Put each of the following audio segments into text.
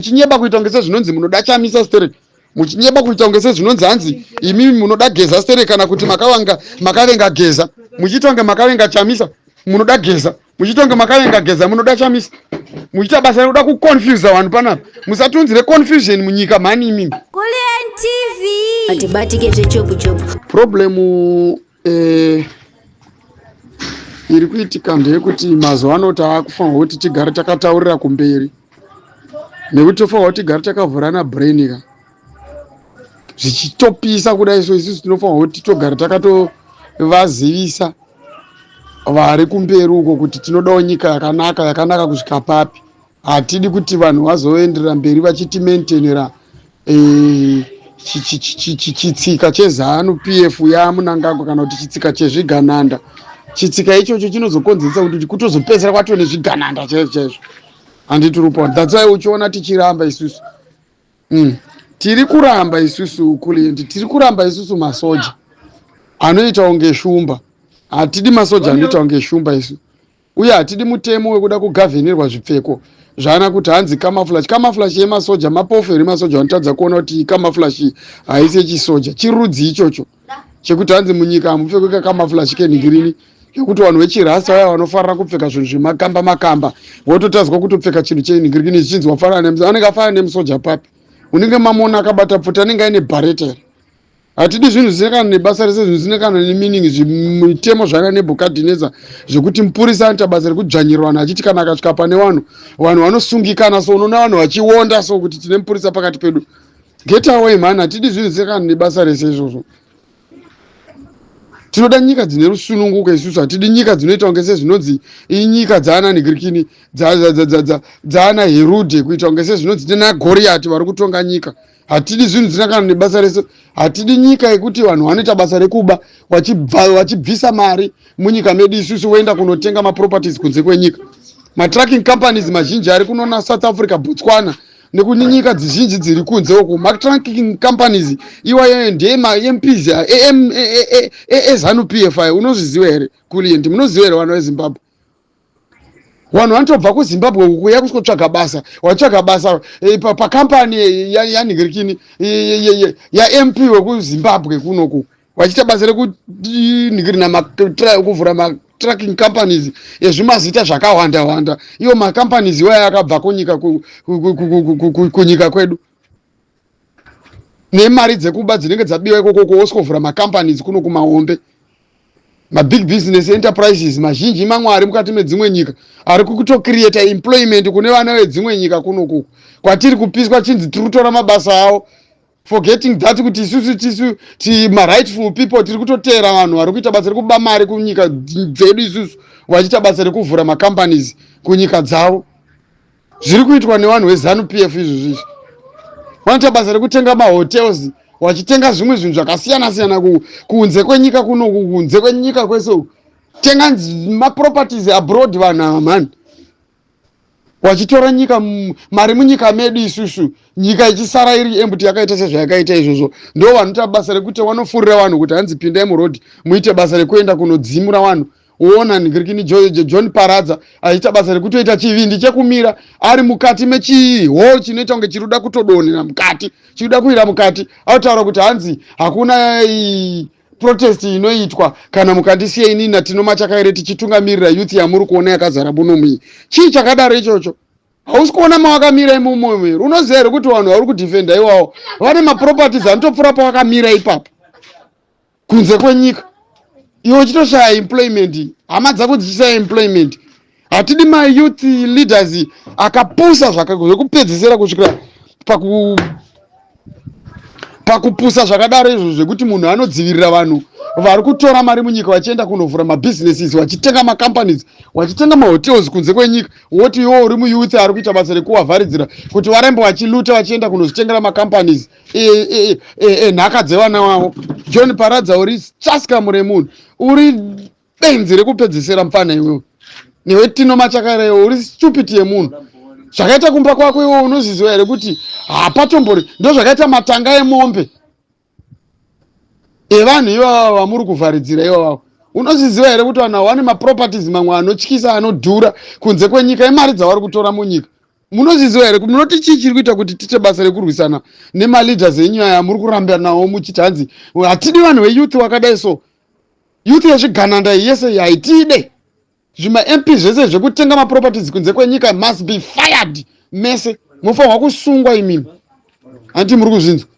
Muchinyeba kuita kunge sezvinonzi munoda Chamisa sterek, muchinyeba kuita kunge sezvinonzi hanzi imimi munoda Geza sterek, kana kuti makawanga makavenga Geza, muchiita kunge makavenga Chamisa munoda Geza, muchiita kunge makavenga Geza munoda Chamisa, muchiita basa rekuda kuconfusa vanhu panapa. Musatunzire confusion munyika mhani imimi. Kulliant TV. Atibatike zvechopu chopu. Problem iri kuitika ndeyekuti mazuva ano taakufanirwa kuti tigare takataurira kumberi, nekuti tofanirwa kuti tigare takavhurana brain ka. Zvichitopisa kudai, so isusu tinofanirwa kuti togara takatovazivisa vari kumberi uko kuti tinodawo nyika yakanaka, yakanaka kusvika papi. Hatidi kuti vanhu vazoenderera mberi vachitimaintainera chitsika cheZANU PF yaMnangagwa, kana kuti chitsika chezvigananda. Chitsika ichocho chinozokonzeresa kuti kutozopedzera kwato nezvigananda chaizvo chaizvo, handiti rupo? That's why uchiona tichiramba isusu. Tiri kuramba isusu, Kulliant, tiri kuramba isusu masoja anoita kunge shumba. Hatidi masoja anoita kunge shumba isu, uye hatidi mutemo wekuda kugovernirwa zvipfeko zvaana kuti hanzi camouflage. Camouflage yemasoja, mapofu here masoja vanotadza kuona kuti camouflage haisi yechisoja? Chirudzi ichocho chekuti hanzi munyika hamupfekwe kacamouflage kenhingirini, yekuti vanhu vechirasta vaya vanofarira kupfeka zvinhu zvemakamba makamba vototadzwa kutopfeka chinhu chenhingirini zvichinzi wafanana, anenge afanana nemusoja papi? Unenge mamona akabata pfuti, anenge aine bhareta here? Hatidi zvinhu zvisina kana nebasa rese, zvinhu zvisina kana nemeaning, zvimitemo zvana Nebhukadhineza zvekuti mupurisa anoita basa rekudzvanyirira vanhu, achiti kana akasvika pane vanhu, vanhu vanosungikana. So unoona vanhu vachionda so kuti tine mupurisa pakati pedu. Get away, man! Hatidi zvinhu zvisina kana nebasa rese izvozvo. Tinoda nyika dzine rusununguko isusu. Hatidi nyika dzinoita kunge sezvinonzi inyika dzaana nigirikini, dzaana Herudhe, kuita kunge sezvinonzi tina Goriati vari kutonga nyika. Hatidi zvinhu zvisina kana nebasa rese. Hatidi nyika yekuti vanhu vanoita basa rekuba vachibvisa mari munyika medu isusu, voenda kunotenga maproperties kunze kwenyika. Matrucking companies mazhinji ari kunona South Africa, Botswana nekune nyika dzizhinji dziri kunze uku, matrucking companies iwayo ndemaMPs eZANU PF ayo. Unozviziva here, Kulliant? Munoziva here, vanhu veZimbabwe? Vanhu vanotobva kuZimbabwe uku kuuya kusvikotsvaga basa, watsvaga basa pakambani yanhingirikini yaMP wekuZimbabwe kunoku, vachiita basa rekunhingirina, kuvhura matrucking companies ezvimazita zvakawanda wanda. Iwo macompanies iwayo akabva kunyika kunyika kwedu nemari dzekuba dzinenge dzabiwa ikokoko, wosvovhura macompanies kuno kumahombe, mabig business enterprises mazhinji mamwe ari mukati medzimwe nyika ari kutocreata employment kune vana vedzimwe nyika kunokuku kwatiri kupiswa, chinzi tiri kutora mabasa avo, forgetting that kuti isusu tisu ti marightful people tiri kutoteera vanhu vari kuita basa rekuba mari kunyika dzedu isusu, vachiita basa rekuvhura macompanies kunyika dzavo. Zviri kuitwa nevanhu veZANU PF izvozvo izvi. Vanoita basa rekutenga mahotels, vachitenga zvimwe zvinhu zvakasiyana siyana kunze kwenyika kunoku, kunze kwenyika kwese uku, tenga maproperties abroad. Vanhu ava mhani wachitora nyika, mari munyika medu isusu, nyika ichisara iri empty yakaita sezvayakaita izvozvo. Ndo vanoita basa rekuti vanofurira vanhu kuti hanzi pindai murodhi muite basa rekuenda kunodzimura vanhu. Uona ndirikini John Paradza achiita basa rekutoita chivindi chekumira ari mukati mechihall chinoita kunge chiri kuda kutodonhera mukati, chiri kuda kuwira mukati, autaura kuti hanzi hakuna protest inoitwa kana mukandisiya inini naTino Machakaire tichitungamirira youth yamuri kuona yakazara munomu iyi. Chii chakadaro ichocho? Hausi kuona mawakamira imomo here? Unoziva here kuti vanhu vari kudefenda iwawo vane maproperties anotopfuura pawakamira ipapo kunze kwenyika, iwe uchitoshaya employment, hama dzako dzichishaya employment? Hatidi mayouth leaders akapusa zvekupedzisira kusvikira pakupusa zvakadaro izvo, zvekuti munhu anodzivirira vanhu vari kutora mari munyika vachienda kunovhura mabusinesses, vachitenga macompanies, vachitenga mahotels kunze kwenyika, woti iwo uri muyouth ari kuita basa rekuvavharidzira kuti varambe vachiluta, vachienda kunozvitengera macompanies enhaka dzevana vavo. John Paradza, uri chaskamu remunhu, uri benzi rekupedzisira mufana iwewe. Newe Tino Machakaire iwe, uri stupid yemunhu. Zvakaita kumba kwako iwe unozviziva here kuti hapatombori? Ndo zvakaita matanga emombe evanhu ivava vamuri kuvharidzira ivavavo. Unozviziva here kuti vanhu ava vane maproperties mamwe anotyisa, anodhura kunze kwenyika, emari dzavari kutora munyika? Munozviziva here? Munoti chii chiri kuita kuti tiite basa rekurwisana nemaleaders enyu aya muri kuramba nawo muchiti hanzi hatidi vanhu veyouth wakadai? So youth yezvigananda iyi yese haitide. ZvimaMP zvese zvekutenga maproperties kunze kwenyika must be fired. Mese mufanirwa kusungwa imimi, handiti muri kuzvinzwa?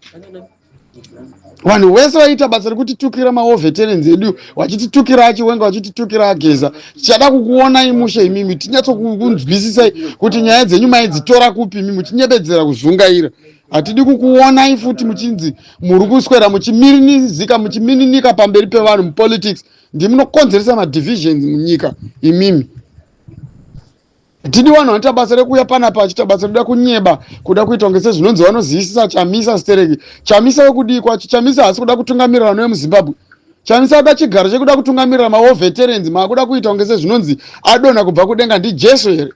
Vanhu vese vaiita basa rekutitukira, mawar veterans edu, vachititukira aChiwenga, vachititukira aGeza, tichada kukuonai mushe imimi, tinyatsokunzwisisai kuti nyaya dzenyu maidzitora kupi imi muchinyebedzera kuzungaira. Hatidi kukuonai futi muchinzi muri kuswera muchimirinizika, muchimininika pamberi pevanhu mupolitics. Ndimunokonzeresa madivisions munyika imimi. Tidi vanhu vanoita basa rekuuya panapa achiita basa rekuda kunyeba, kuda kuita kunge sezvinonzi vanozivisisa Chamisa stereki. Chamisa wekudii kwacho? Chamisa haasi kuda kutungamirira vanhu vemuZimbabwe. Chamisa ada chigaro chekuda kutungamirira mawar veterans. Maakuda kuita kunge sezvinonzi adonha kubva kudenga, ndiJesu here?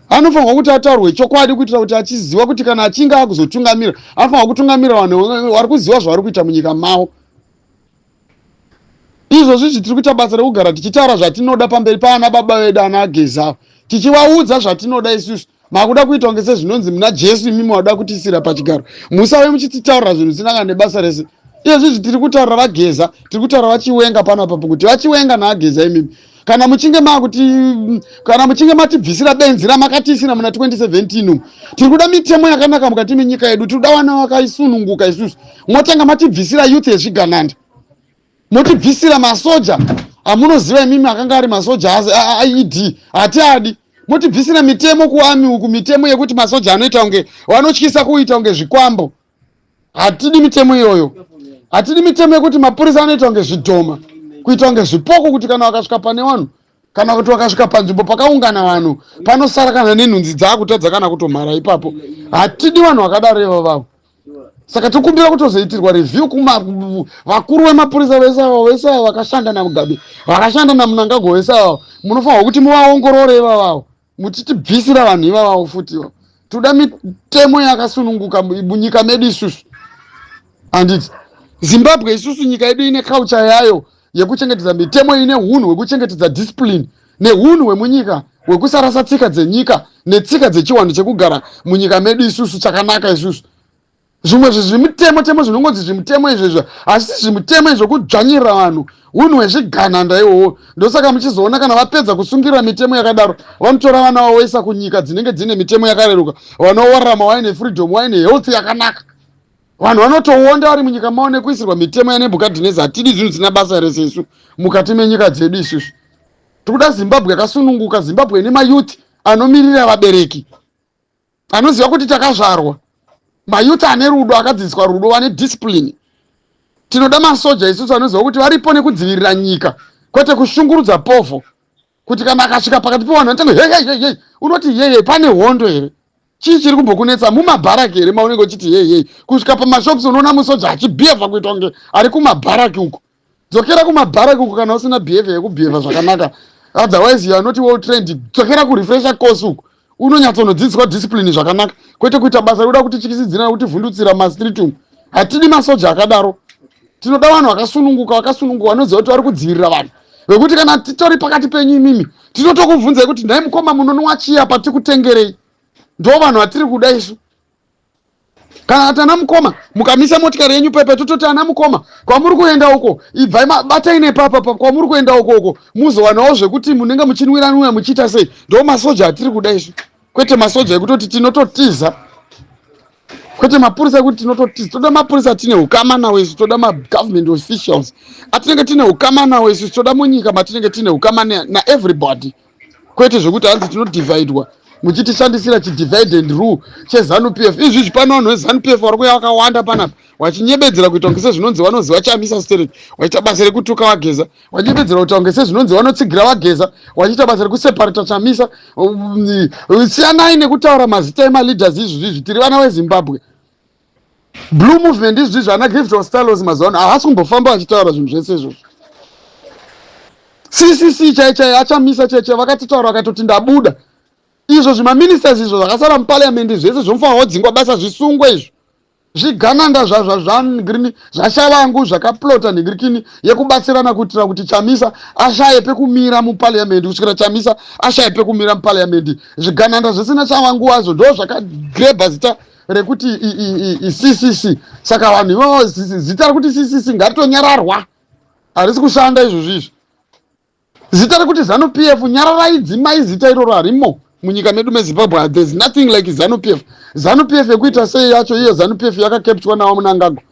Anofanirwa kuti ataurwe chokwadi kuitira kuti achiziva kuti kana achinge akuzotungamira, anofanirwa kutungamirira vanhu vari kuziva zvavari kuita munyika mavo. Izvozvi izvi tiri kuita basa rekugara tichitaura zvatinoda pamberi paana baba vedu ana Geza, tichivaudza zvatinoda isusu. Makuda kuita kunge sezvinonzi muna Jesu imimi wada kutiisira pachigaro. Musave muchititaurira zvinhu zvisina kana nebasa rese. Izvozvi izvi tiri kutaurira vaGeza, tiri kutaurira vaChiwenga panapapo kuti vaChiwenga naaGeza, imimi kana muchinge makuti, kana muchinge matibvisira benzi ramakatiisira muna 2017 umu, tiri kuda mitemo yakanaka mukati menyika yedu. Tiri kuda vana vakaisununguka isusu. Motanga matibvisira youth yezvigananda, motibvisira masoja amunoziva imimi akanga ari masoja aED, hatiadi. Motibvisira mitemo kuarmy uku, mitemo yekuti masoja anoita kunge vanotyisa, kuita kunge zvikwambo, hatidi mitemo iyoyo. Hatidi mitemo yekuti mapurisa anoita kunge zvidhoma, kuita kunge zvipoko, kuti kana vakasvika pane vanhu, kana kuti vakasvika panzvimbo pakaungana vanhu, panosara kana nenhunzi dzaakutadza kana kutomhara ipapo. Hatidi vanhu vakadaro ivavavo. Saka tikumbira kutozoitirwa review kuma vakuru vemapurisa vese ava, vese ava vakashanda naMugabe, vakashanda naMnangagwa, vese ava munofanirwa kuti muvaongorore ivavavo, muchitibvisira vanhu ivavavo futi ivo. Toda mitemo yakasununguka munyika medu isusu, handiti? Zimbabwe isusu, nyika yedu ine culture yayo yekuchengetedza mitemo, ine unhu hwekuchengetedza discipline neunhu hwemunyika, hwekusarasa tsika dzenyika netsika dzechiwanhu chekugara munyika medu isusu chakanaka isusu. Zvimwe zvezvimutemo temo zvinongonzi zvimutemo izvezvo hazvisi zvimutemo izvokudzvanyirira vanhu, unhu hwezvigananda iwowo. Ndosaka muchizoona kana vapedza kusungirira mitemo yakadaro, vanotora vana vavo voisa kunyika dzinenge dzine mitemo yakareruka, vanowararama vaine freedom, vaine health yakanaka. Vanhu vanotoonda vari munyika mavo nekuisirwa mitemo yaNebhukadhineza. Hatidi zvinhu zvisina basa rese isu mukati menyika dzedu. Isusu tikuda Zimbabwe yakasununguka, Zimbabwe ine mayouth anomirira vabereki, anoziva kuti takazvarwa, mayouth ane rudo, akadzidziswa rudo, vane discipline. Tinoda masoja isusu anoziva kuti varipo nekudzivirira nyika, kwete kushungurudza povho, kuti kana akasvika pakati pevanhu anotanga hei hei hei. Unoti yeye pane hondo here? Chii chiri kumbokunetsa mumabharaki here maunenge uchiti hei hei? Kusvika pamashops unoona musoja achibhehava kuita kunge ari kumabharaki uko. Dzokera kumabharaki uko kana usina behavior yekubhehava zvakanaka, otherwise you are not well trained. Dzokera kurefresher course uko unonyatsonodzidziswa discipline zvakanaka, kwete kuita basa rekuda kutityisidzira nekutivhundutsira mumastreet umu. Hatidi masoja akadaro. Tinoda vanhu vakasununguka, vakasununguka, vanoziva kuti vari kudzivirira vanhu, vekuti kana titori pakati penyu imimi, tinotokubvunzai kuti, "Nhai mukoma, munonwa chiya patikutengerei?" Ndo vanhu vatiri kuda isu. Kana ati ana mukoma, mukamisa motikari yenyu pepe, tototi, "Ana mukoma, kwamuri kuenda uko, ibvai batai nepapa kwamuri kuenda uko uko, muzowanawo zvekuti munenge muchinwira-nwira muchiita sei." Ndo masoja atiri kuda isu, kwete masoja ekutoti tinototiza, kwete mapurisa ekuti tinototiza. Toda mapurisa atine ukama nawo isu. Toda magovernment officials atinenge tine ukama nawo isusu. Toda munyika matinenge tine ukama naeverybody, kwete zvekuti hanzi tinodivhaidwa, muchitishandisira chidivide and rule cheZANU PF. Izvizvi pano vanhu veZANU PF vari kuuya vakawanda panapa vachinyebedzera kuita kunge sezvinonzi vanoziva Chamisa sterek, vachiita basa rekutuka vaGeza, vachinyebedzera kuita kunge sezvinonzi vanotsigira vaGeza, vachiita basa rekuseparata Chamisa. Siyanai nekutaura mazita emaleaders. Izvizvi tiri vana veZimbabwe. Blue Movement izvizvi, ana Gift Ostallos mazuva ano havasi kumbofamba vachitaura zvinhu zvese izvozvo. CCC chai chai, aChamisa chai chai, vakatitaura vakatoti ndabuda. Izvo zvimaministers izvo zvakasara muparliament zvese zvomufanira kudzingwa basa, zvisungwe izvo. Zvigananda zvazvazvangrni zvaShavangu zvakaplota nhingirikini yekubatsirana kuitira kuti Chamisa ashaye pekumira muparliament kusvikira Chamisa ashaye pekumira muparliament. Zvigananda zvisina Chavangu wazvo ndo zvakagrebha zita rekuti CCC. Saka vanhu ivavo zita rekuti CCC ngaritonyararwa, harisi kushanda izvozvi izvi. Zita rekuti Zanu PF nyararai, dzimai zita iroro, harimo munyika medu meZimbabwe. There's nothing like Zanu PF. Zanu PF yekuita sei yacho iyo? Zanu PF yakacapturwa nawo Munangagwa.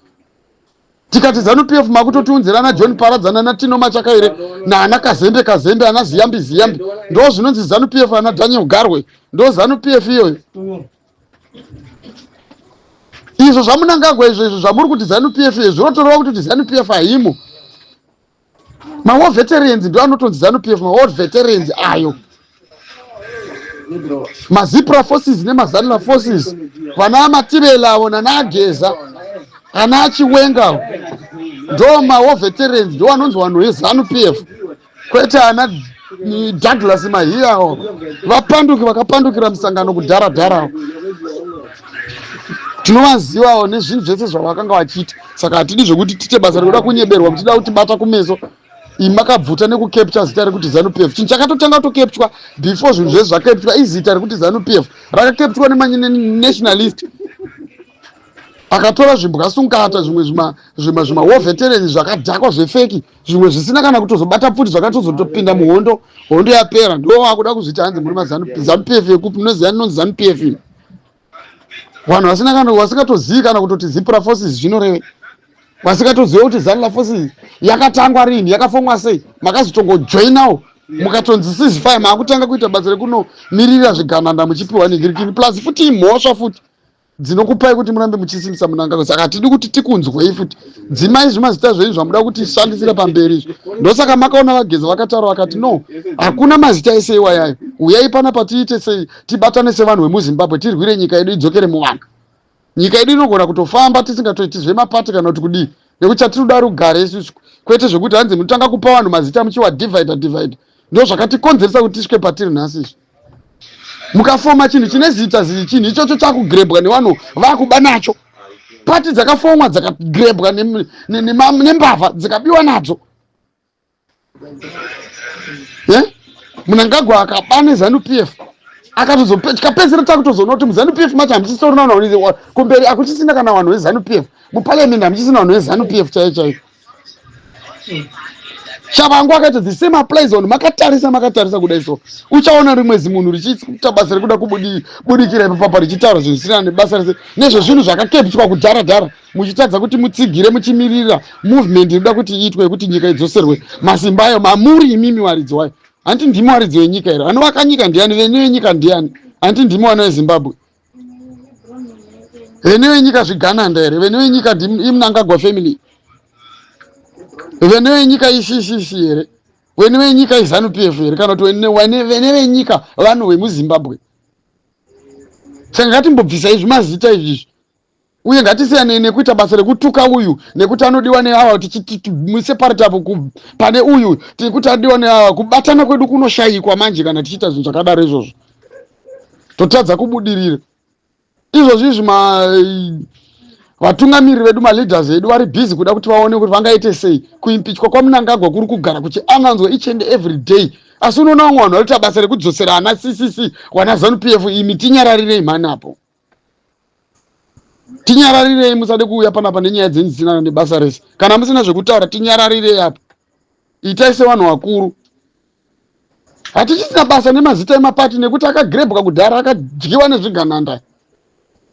Tikati Zanu PF, makutotiunzira John Paradzana naTino Machakaire naana Kazembe Kazembe, ana Ziyambi Ziyambi, ndo zvinonzi Zanu PF. Ana Daniel Garwe, ndo Zanu PF iyoyo. Izvo zvaMunangagwa izvo, izvo zvamuri kuti Zanu PF izvo, zvinotoreva kuti Zanu PF haimo. Mawar veterans ndo anotonzi Zanu PF, mawar veterans ayo, maZIPRA forces nemaZANLA forces, vana Matirela avo nanaAgeza, ana Achiwenga, ndo mawar veterans, ndo vanonzi vanhu veZanu PF, kwete ana Douglas Mahiya, vapanduki vakapandukira musangano kudhara dhara. Tinovazivawo nezvinhu zvese zvavakanga vachiita. Saka hatidi zvekuti tiite basa rekuda kunyeberwa muchida kutibata kumeso. Imakabvuta nekucapture zita rekuti Zanu PF. Chinhu chakatotanga kutocapturwa before zvinhu zvese zvacapturwa izita rekuti Zanu PF, rakacapturwa nemanationalist akatora zvimbwasungata, zvimwe zvimawar veterans zvakadhakwa, zvefake, zvimwe zvisina kana kutozobata pfuti, zvakatozotopinda muhondo hondo yapera. Ndo vakuda kuzviti hanzi muri maZanu PF yekupi? Munoziva inonzi Zanu PF? Vanhu vasina kana vasingatozivi kana kutoti ZIPRA forces zvinoreve, vasingatoziva kuti ZANLA forces yakatangwa rini, yakafomwa sei. Makazotongojoinawo, mukatonzi ceasefire, maakutanga kuita basa rekunomiririra zvigananda muchipiwa nigirikini, plus futi imhosva futi dzinokupai kuti murambe muchisimbisa Munangagwa. Saka hatidi kuti tikunzwei futi. Dzimai zvimazita zvenyu zvamuda kutishandisira pamberi izvi. Ndosaka makaona vaGeza vakataura vakati, "No, hakuna mazita ese iwayayo. Uyai panapa tiite sei, tibatane sevanhu vemuZimbabwe, tirwire nyika yedu idzokere muvanhu." Nyika yedu inogona kutofamba tisingatoiti zvemapati kana kuti kudii, nekuti chatinoda rugare isusu, kwete zvekuti hanzi munotanga kupa vanhu mazita muchiwadivide divide. Ndo zvakatikonzeresa kuti tisvike patiri nhasi izvi. Mukafoma chinhu chine zita, chinhu ichocho chakugrebwa nevanhu vakuba nacho. Pati dzakafomwa dzakagrebwa nembavha, dzikabiwa nadzo. Munangagwa akaba neZanu PF, akatozopedzisira takutozoona kuti muZanu PF macho hamuchisitorina vanhu kumberi, hakuchisina kana vanhu veZanu PF muparliament, hamuchisina vanhu veZanu PF chaiyo chaiyo. Chavangu akaita the same applies. Vanhu makatarisa, makatarisa kudai so, uchaona rimwe zimunhu richiita basa rekuda kubudikira ipapapa richitaura zvinhu zvisina nebasa rese nezvezvinhu zvakacapturwa kudhara dhara, muchitadza kuti mutsigire, muchimirira movement inoda kuti iitwe yekuti nyika idzoserwe masimba ayo mamuri imimi waridzi wayo. Handiti ndimi waridzi wenyika here? Anovaka nyika ndiani? Vene venyika ndiani? Handiti ndimi wana weZimbabwe? Vene venyika zvigananda here? Vene venyika iMunangagwa family? Vene venyika iCCC here? Vene venyika iZanu PF here? Kana kuti vene venyika vanhu vemuZimbabwe? Saka ngatimbobvisai zvimazita izvizvi, uye ngatisiyanei nekuita basa rekutuka uyu nekuti anodiwa neava, tichimuseparate apo pane uyu tikuti anodiwa neava. Kubatana kwedu kunoshayikwa manje kana tichiita zvinhu zvakadaro izvozvo, totadza kubudirira. Izvozvi izvi vatungamiriri vedu, maleaders edu, vari busy kuda kuti vaone kuti vangaite sei. Kuimpeachwa kwaMunangagwa kuri kugara kuchiananzwa each and every day, asi unoona vamwe vanhu varikuita basa rekudzosera ana CCC, wana Zanu PF. Imi tinyararirei mhani apo, tinyararirei. Musade kuuya panapa nenyaya dzenyu dzisina nebasa rese. Kana musina zvekutaura, tinyararirei apo. Itai sevanhu vakuru. Hatichisina basa nemazita emapati nekuti akagrebwa kudhara, akadyiwa nezvigananda.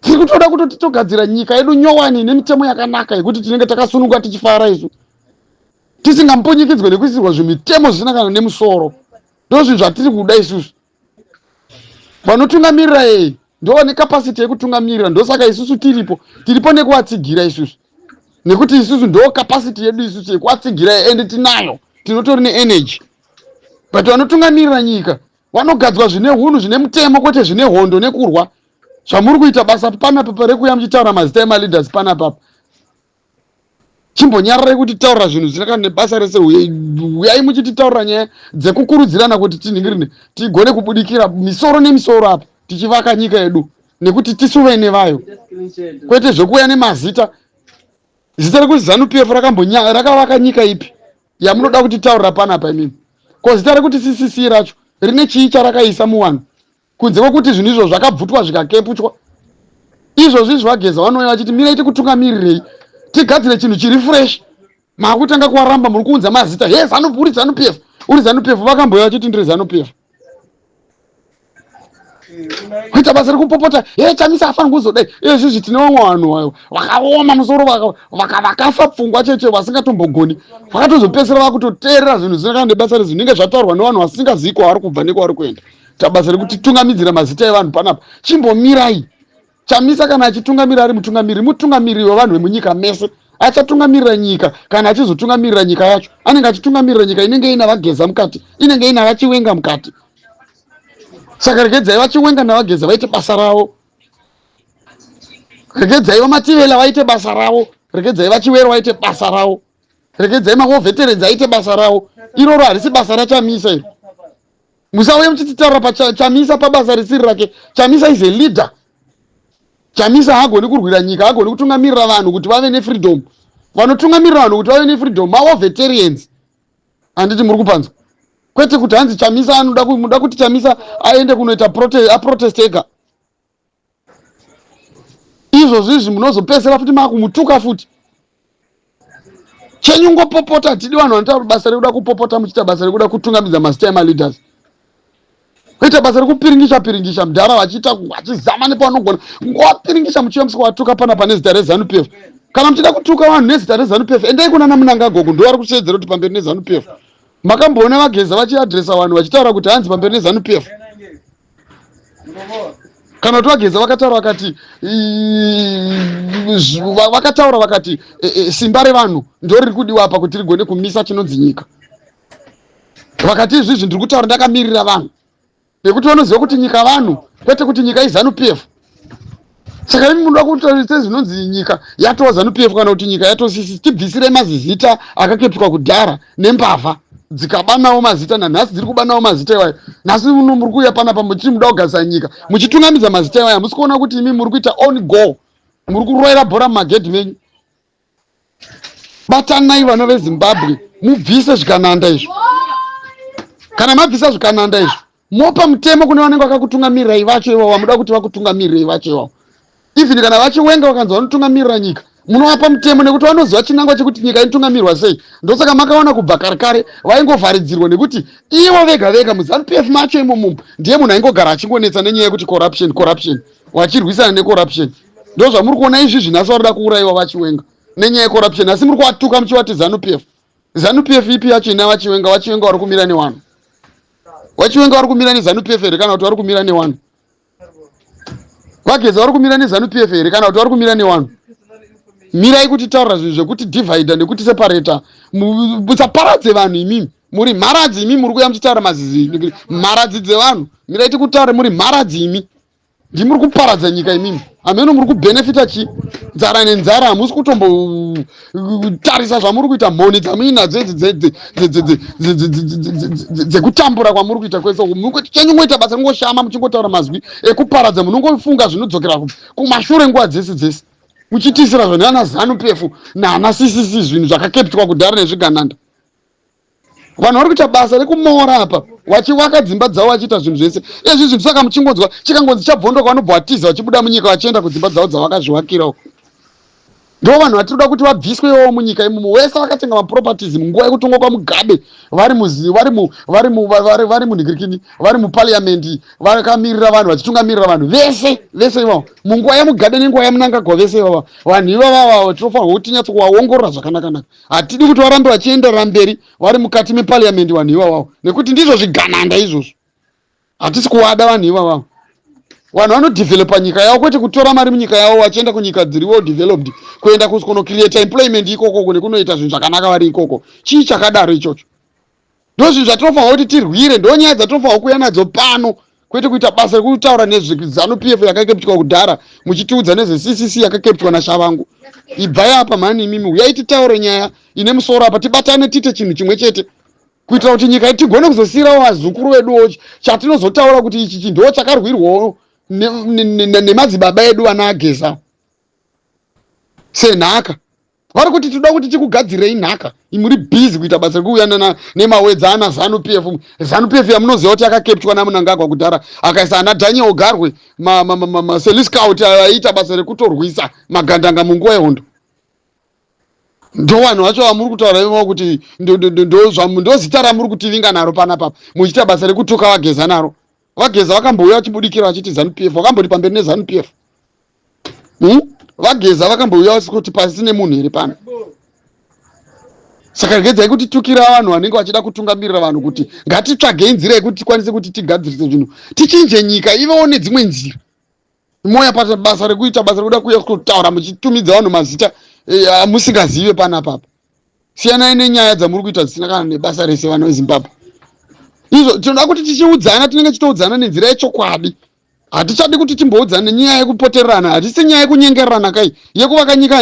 Tiri kutoda kutoti togadzira nyika yedu nyowani nemitemo yakanaka yekuti tinenge takasununguka, tichifara isu, tisingampunyikidzwe nekuisirwa zvimitemo zvisina kana nemusoro. Ndo zvinhu zvatiri kuda isusu. Vanotungamirira ei ndo vane capacity yekutungamirira. Ndosaka isusu tiripo, tiripo nekuvatsigira isusu, nekuti isusu ndo capacity yedu isusu yekuvatsigira, ende tinayo, tinotori neenergy. But vanotungamirira nyika vanogadzwa zvine hunhu, zvine mutemo, kwete zvine hondo nekurwa zvamuri kuita basa panapa rekuuya muchitaura mazita emaleaders panapapa. Chimbonyararai kutitaurira zvinhu zvisina kana nebasa rese. Uyai muchititaurira nyaya dzekukurudzirana kuti tinhingirine, tigone kubudikira misoro nemisoro apa, tichivaka nyika yedu. Nekuti tisu vene vayo, kwete zvekuuya nemazita. Zita rekuti ZANU PF rakambonya rakavaka nyika ipi yamunoda kutitaurira panapa imimi? Ko zita rekuti CCC racho rine chii charakaisa muwanhu kunze kwekuti zvinhu izvo zvakabvutwa zvikakepuchwa? Izvozvi izvi vaGeza vanouya vachiti mirai tikutungamirirei, tigadzire chinhu chiri fresh. Maakutanga kuwaramba, muri kuunza mazita. He, ZANU, uri ZANU PF, uri ZANU PF. Vakambouya vachiti ndiri ZANU PF, kuita basa rekupopota. He, Chamisa afanira kuzodai. Izvizvi tine vamwe vanhu vakaoma musoro, vakafa pfungwa cheche, vasingatombogoni, vakatozopedzisira vakutoteerera zvinhu zvisina kana nebasa rezvinenge zvataurwa nevanhu vasingazivi kwavari kubva nekwavari kuenda. Ta basa rekutitungamidzira mazita evanhu panapa, chimbomirai. Chamisa kana achitungamira, ari mutungamiriri, mutungamiriri wevanhu vemunyika mese. Achatungamirira nyika, kana achizotungamirira nyika yacho, anenge achitungamirira nyika inenge ina vaGeza mukati, inenge ina vaChiwenga mukati. Saka regedzai vaChiwenga navaGeza vaite basa ravo, regedzai vaMativela vaite basa ravo, regedzai vaChiwero vaite basa ravo, regedzai mawar veterans aite basa ravo. Iroro harisi basa raChamisa iro. Musauye muchititaura paChamisa pabasa risiri rake. Chamisa is a leader. Chamisa haagoni kurwira nyika, haagoni kutungamirira vanhu kuti vave nefreedom. Vanotungamirira vanhu kuti vave nefreedom mawar veterans, handiti muri kupanzwa? Kwete kuti hanzi Chamisa anoda, muda kuti Chamisa aende kunoita aprotest ega. Izvozvo izvi munozopedzisira futi makumutuka futi. Chenyu ngopopota. Hatidi vanhu vanoita basa rekuda kupopota, muchiita basa rekuda kutungamidza mazita emaleaders, kuita basa rekupiringisha piringisha mudhara, vachiita vachizama nepavanogona ngovapiringisha. Muchiuya musika pana pane zita reZANU PF. Kana muchida kutuka vanhu nezita reZANU PF, endai kuna naMunangagwa, ndo vari kusheedzera kuti pamberi neZANU PF. Makamboona vaGeza vachiadresa vanhu vachitaura kuti hanzi pamberi neZANU PF? Kana kuti vaGeza vakataura vakati, vakataura vakati simba revanhu ndo riri kudiwa apa kuti rigone kumisa chinonzi nyika. Vakati izvizvi ndiri kutaura ndakamirira vanhu, nekuti vanoziva kuti nyika vanhu, kwete kuti nyika iZANU PF. Saka imi munoda kuita zvinonzi nyika yatova ZANU PF kana kuti nyika yatosisi. Tibvisirei mazizita akakepwa kudhara nembavha dzikabanawo mazita, nanhasi dziri kubanawo mazita iwayo. Nhasi uno muri kuuya panapa muchiti muda kugadzisa nyika, muchitungamidza mazita iwayo. Hamusi kuona kuti imi muri kuita own goal, muri kuroera bhora mumagedhi menyu? Batanai, vana veZimbabwe, mubvise zvikananda izvo. Kana mabvisa zvikananda izvo, mopa mutemo kune vanenge vakakutungamirirai vacho ivavo, vamuda kuti vakutungamirirei vacho ivavo. Even kana vaChiwenga vakanzi vanotungamirira nyika, munovapa mutemo, nekuti vanoziva chinangwa chekuti nyika inotungamirwa sei. Ndosaka makaona kubva kare kare vaingovharidzirwa, nekuti ivo vega vega muZANU PF macho imomo ndiye munhu aingogara achingonetsa nenyaya yekuti corruption, corruption, vachirwisana necorruption. Ndo zvamuri kuona izvizvi nhasi varikuda kuurayiwa vaChiwenga nenyaya yecorruption, asi muri kuvatuka muchivati ZANU PF. ZANU PF ipi yacho ina vaChiwenga? VaChiwenga vari kumira newanhu? VaChiwenga vari kumira neZANU PF here, kana kuti vari kumira newanhu? VaGeza vari kumira neZANU PF here, kana kuti vari kumira newanhu? Mirai kutitaurira zvinhu zvekuti divide nekuti separata. Musaparadze vanhu imimi, muri mharadzi imi. Muri kuya muchitaura mazizi, mharadzi dzevanhu. Mirai tikutaure, muri mharadzi imi, ndimuri kuparadza nyika imimi. Hameno muri kubhenefita chi nzara nenzara. Hamusi kutombotarisa zvamuri kuita, mhoni dzamuinadzo idzi dzekutambura kwamuri kuita kwese. Chenyu ngoita basa ringoshama muchingotaura mazwi ekuparadza. Munongofunga zvinodzokera kumashure nguva dzese dzese, muchitisira zvanhu ana ZANU PF naana CCC, zvinhu zvakakeptwa kudhara nezvigananda. Vanhu vari kuita basa rekumora apa, vachivaka dzimba dzavo, vachiita zvinhu zvese izvi zvinhu. Saka muchingonzwa chikangonzi chabvondoka, vanobva vatiza vachibuda munyika vachienda kudzimba dzavo dzavakazvivakirawo. Ndo vanhu vatinoda kuti vabviswe ivovo munyika imomo, wese vakatenga maproperties munguva yekutongwa kwaMugabe, vari vari vari vari munhingirikini, vari muparliament, vakamirira vanhu, vachitungamirira vanhu vese vese ivavo munguva yaMugabe nenguva yaMunangagwa. Vese ivava, vanhu ivavavo tinofanirwa kuti tinyatsokuvaongorora zvakanakanaka. Hatidi kuti varambe vachienderera mberi vari mukati meparliament vanhu ivavavo, nekuti ndizvo zvigananda izvozvo. Hatisi kuvada vanhu ivavavo. Vanhu vanodhevhelopa nyika yavo, kwete kutora mari munyika yavo vachienda kunyika dziri well developed, kuenda kunocreata employment ikoko nekunoita zvinhu zvakanaka vari ikoko. Chii chakadaro ichocho? Ndo zvinhu zvatinofanira kuti tirwire, ndo nyaya dzatinofanira kuuya nadzo pano, kwete kuita basa rekutaura nezveZANU PF yakakeptwa kudhara, muchitiudza nezveCCC yakakeptwa naShavangu. Ibvai apa mhani imimi, uyai titaure nyaya ine musoro apa, tibatane, tiite chinhu chimwe chete kuitira kuti nyika tigone kuzosiyirawo vazukuru veduwo chatinozotaura kuti ichi chinhu ndo chakarwirwawo. Nemadzibaba edu vana ageza senhaka vari kuti tinoda kuti tikugadzirei nhaka. Muri busy kuita basa rekuuya nemawedza ana Zanu PF. Zanu PF yamunoziva kuti yakakepchwa naMunangagwa kudhara, akaisa ana Daniel Garwe, maseliscout aiita basa rekutorwisa magandanga munguva yehondo. Ndo vanhu vacho vamuri kutaura ivavo kuti ndo zita ramuri kutivinga naro panapapa, muchiita basa rekutuka vaGeza naro. VaGeza vakambouya vachibudikira vachiti Zanu PF, vakamboti pamberi neZanu PF. VaGeza vakambouya vasi kuti pasi nemunhu here pano? Saka regedzai kutitukira vanhu vanenge vachida kutungamirira vanhu kuti ngatitsvagei nzira yekuti tikwanise kuti tigadzirise zvinhu, tichinje nyika, ivewo nedzimwe nzira. Moya pata basa rekuita basa rekuda kuuya kutaura muchitumidza vanhu mazita amusingazive panapapa. Siyanai nenyaya dzamuri kuita dzisina kana nebasa rese, vanhu veZimbabwe. Izvo tinoda kuti tichiudzana, tinenge tichitoudzana nenzira yechokwadi. Hatichadi kuti timboudzana nenyaya yekupotererana. Hatisi nyaya yekunyengererana kai yekuvaka nyika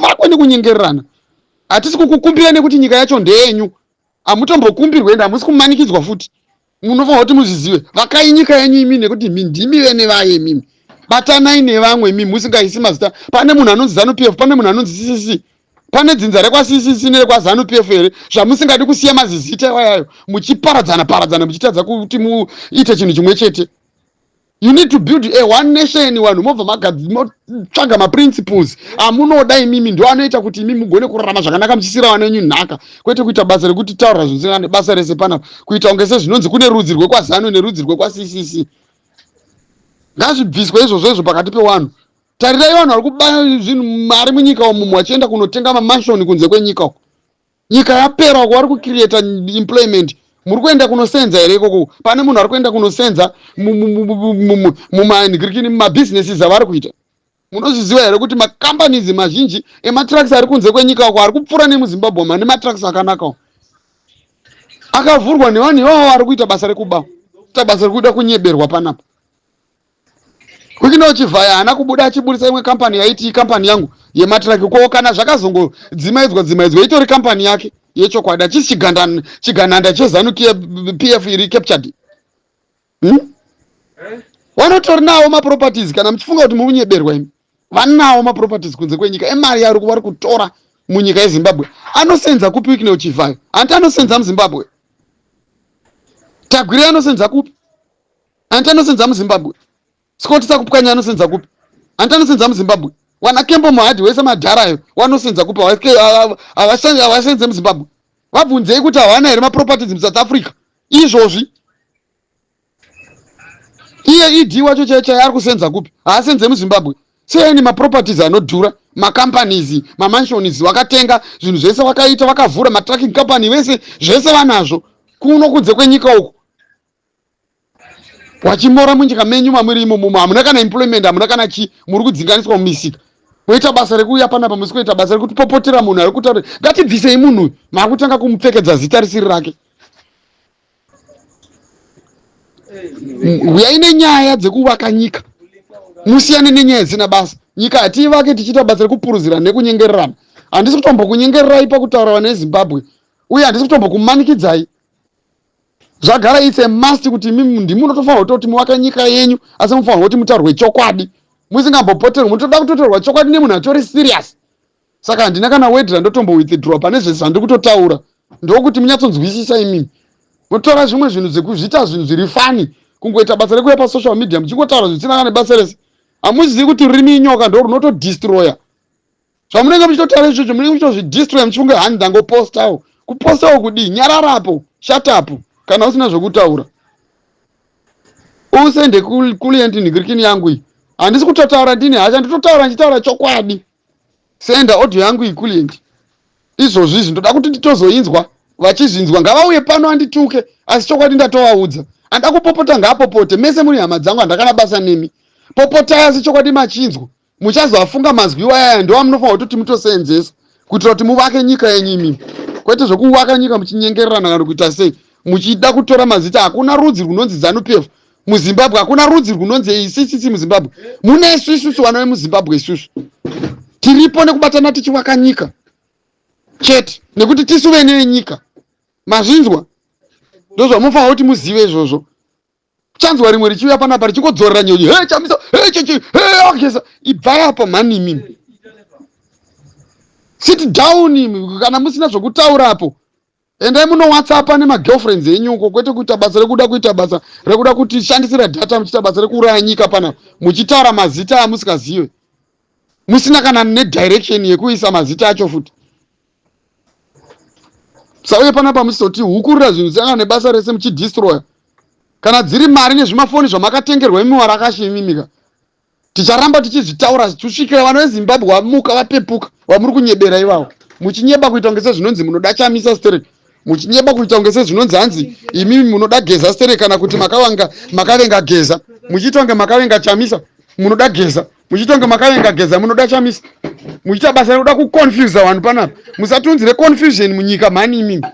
vakwe nekunyengererana. Hatisi kukukumbira nekuti nyika yacho ndeyenyu. Hamutombokumbirwe ende hamusi kumanikidzwa futi. Munofanira kuti muzvizive, vakai nyika yenyu imi, nekuti ndimi vene vayo imimi. Batanai nevamwe imi musingaisi mazita. Pane munhu anonzi Zanu PF, pane munhu anonzi CCC, pane dzinza rekwaCCC nerekwaZanu PF here, zvamusingadi kusiya mazizita iwayayo, muchiparadzana paradzana, muchitadza kuti muite chinhu chimwe chete? You need to build a one nation. Vanhu mobva motsvaga maprinciples amunoda imimi, ndo anoita kuti imi mugone kurarama zvakanaka, muchisiyira vana venyu nhaka, kwete kuita basa rekuti taura zvisina nebasa rese panapa, kuita kunge sezvinonzi kune rudzi rwekwaZanu nerudzi rwekwaCCC. Ngazvibviswe izvozvo izvo pakati pevanhu. Tarirai vanhu vari kuba zvinhu, mari munyika umu, vachienda kunotenga mamansion kunze kwenyika uko. Nyika yapera uko, vari kucreata employment. Muri kuenda kunosenza here ikoko? Pane munhu ari kuenda kunosenza mumanhikirikini, mumabhizinesis avari kuita? Munozviziva here kuti macompanies mazhinji ematrucks ari kunze kwenyika uko, ari kupfuura nemuZimbabwe, mane matrucks akanaka akavhurwa nevanhu ivavo vari kuita basa rekuba, kuita basa rekuda kunyeberwa panapa? Wicknell Chivayo haana kubuda achiburisa imwe kambani yaiti ikambani yangu yematraki ko? Kana zvakazongodzimaidzwa dzimaidzwa, itori kambani yake yechokwadi, hachisi chigananda cheZanu PF iri captured, Vanotori nawo maproperties. Kana muchifunga kuti muri kunyeberwa imi, vanawo maproperties kunze kwenyika emari yari vari kutora munyika yeZimbabwe. Anosenza kupi Wicknell Chivayo? Hanti anosenza muZimbabwe? Tagwirei anosenza kupi? Hanti anosenza muZimbabwe? Scott Sakupwanya anosenza kupi? Hanti anosenza muZimbabwe? Wana Kembo Mohadi wese, madharayo, wanosenza kupi? Havasenze muZimbabwe? Vabvunzei kuti havana here maproperties muSouth Africa izvozvi. Iye ED wacho chai chai ari kusenza kupi? Haasenze muZimbabwe? Seyani maproperties anodhura, macompanies, mamansions, vakatenga zvinhu zvese, vakaita, vakavhura matrucking company vese, zvese vanazvo kuno kunze kwenyika uku. Wachimora munyika menyu mamuri imomo, hamuna kana employment, hamuna kana chi. Muri kudzinganiswa mumisika, moita basa rekuuya panapa, musi kuita basa rekutipopotera munhu ari kutaura ngatibvisei munhu uyu, maakutanga kumupfekedza zita risiri rake. Uyai nenyaya dzekuvaka nyika, musiyane nenyaya dzisina basa. Nyika hatiivake tichiita basa rekupuruzira nekunyengererana. Handisi kutombokunyengererai pakutaura, vana veZimbabwe, uye handisi kutombokumanikidzai. Zvagara it's a must kuti imi ndimunotofanirwa kutoti muvaka nyika yenyu, asi mufanirwa kuti mutaurwe chokwadi, musingambopoterwi. Mutoda kutotaurwa chokwadi nemunhu atori serious. Saka handina kana word randotombo withdraw pane zvese zvandiri kutotaura. Ndokuti munyatsonzwisisa imimi. Motora zvimwe zvinhu dzekuzviita zvinhu zviri funny, kungoita basa rekuuya pasocial media muchingotaura zvisina kana basa rese. Hamuzivi kuti rurimi inyoka, ndo runotodestroya zvamunenge muchitotaura izvozvo. Munenge muchitozvidestroya muchifunga hani ndangopostawo. Kupostawo kudii? Nyararapo, shut up kana usina zvekutaura. Usende client nhikirikini yangu iyi. Handisi kutotaura ndine hasha, nditotaura ndichitaura chokwadi. Senda audio yangu iyi client izvozvo izvi, ndoda kuti nditozoinzwa. Vachizvinzwa ngavauye pano andituke, asi chokwadi ndatovaudza. Handa kupopota, ngaapopote. Mese muri hama dzangu, handakana basa nemi. Popotai, asi chokwadi machinzwa. Muchazoafunga mazwi iwayaya, ndo amunofanira kutoti mutoseenzesa kuitira kuti muvake nyika yenyu imimi, kwete zvekuvaka nyika muchinyengererana kana kuita sei, muchida kutora mazita. Hakuna rudzi runonzi Zanu PF muZimbabwe, hakuna rudzi runonzi CCC muZimbabwe. Mune isu, isusu vana vemuZimbabwe, isusu tiripo nekubatana tichivaka nyika chete, nekuti tisu vene venyika. Mazvinzwa? Ndozvamufanira kuti muzive izvozvo. Chanzwa rimwe richiuya panapa richingodzorera nyonyi, he Chamisa, he chichi, he ageza. Ibvai apa mhani imimi. Sit down imi kana musina zvokutaurapo. Endai muno WhatsApp nemagirlfriends enyu uko, kwete kuita basa rekuda kuita basa rekuda kutishandisira data muchiita basa rekuuraya nyika pana muchitaura mazita amusikazive, musina kana nedirection yekuisa mazita acho futi. Sauye panapa musizoti hukurira zvinhu zvisangana nebasa rese muchidestroya. Kana dziri mari nezvimafoni zvamakatengerwa imi warakashi imimika, ticharamba tichizvitaura kusvikira vana veZimbabwe vamuka, vapepuka. Vamuri kunyebera ivavo, muchinyeba kuita kunge sezvinonzi munoda Chamisa sterek, muchinyeba kuita kunge sezvinonzi hanzi imimi munoda Geza sterek, kana kuti makavanga makavenga Geza, muchiita kunge makavenga Chamisa munoda Geza, muchiita kunge makavenga Geza munoda Chamisa, muchiita basa rekuda kuconfusa vanhu panapa. Musatunzire confusion munyika mhani imimi.